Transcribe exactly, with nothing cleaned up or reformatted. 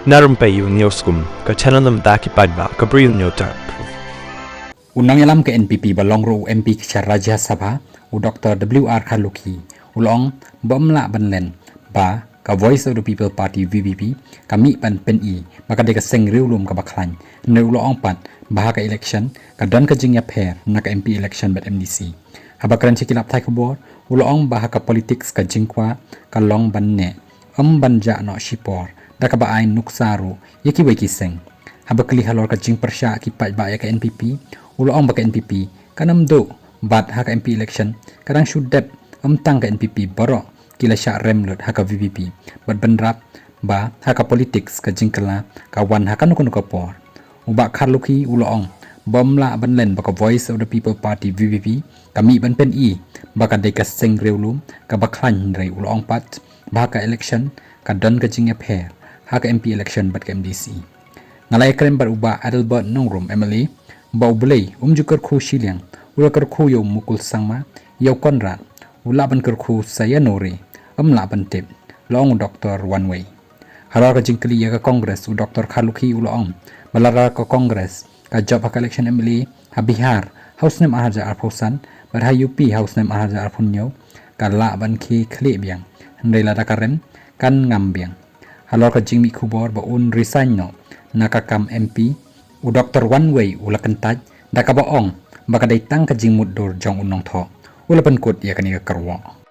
Na rympei ïa u Newsroom, ka channel na bynta ki paidbah ka Bri u Hynñiewtrep. U nongïalam ka N P P ba long ruh u M P sha Rajya Sabha, u Doctor W R Kharlukhi, u la ong ba ym lah ban len ba ka Voice of the People Party, V P P, ka mih ban pyni ba ka dei ka seng riewlum kaba khlaiñ. Hynrei u la ong pat ba ha ka election ka don ka jingïapher na ka M P election bad M D C. Haba kren sha ki lad pathai khubor, u la ong ba ha ka politics ka jingkwah ka long ban neh, ym ban jah noh shipor da kaba ai nuksa ruh ïa kiwei ki seng. Haba kylli halor ka jingpyrshah ki paidbah ïa ka N P P, u la ong ba ka N P P kan ym duh bad ha ka M P election ka dang shu dep, ym tang ka N P P baroh ki la shah rem lut ha ka V P P, bad bynrap ba ha ka politics ka jingkylla ka wan ha kano kano ka por. U Bah Kharlukhi u la ong ba ym lah ban len ba ka Voice of the People Party, V P P, ka mih ban pyni ba ka dei ka seng riewlum kaba khlaiñ. Hynrei u la ong pat ba ha ka election ka don ka jingïapher ha ka M P election bad ka M D C. Nga la ïakren bad u Bah Adelbert Nongrum, M L A, ba U Blei um ju kyrkhu shiliang, u la kyrkhu ïa u Mukul Sangma, ïa u Conrad, u lah ban kyrkhu sa ïano re, ym lah ban tip, la ong u Doctor Wanwei. Halor ka jingkylli ïa ka Congress, u Doctor Kharlukhi u la ong ba lada ka Congress ka jop ha ka election M L A ha Bihar ha u snem ar hajar arphew san bad ha U P ha u snem ar hajar arphew hynñiew, ka lah ban khie khlieh biang, hynrei lada ka rem kan ngam biang. Halor ka jingmih khubor ba un resign noh na ka kam M P, u Doctor Wanwei u la kyntait da kaba ong ba ka dei tang ka jingmutdur jong u nongthoh. U la pynkut ïa kane ka kyrwoh.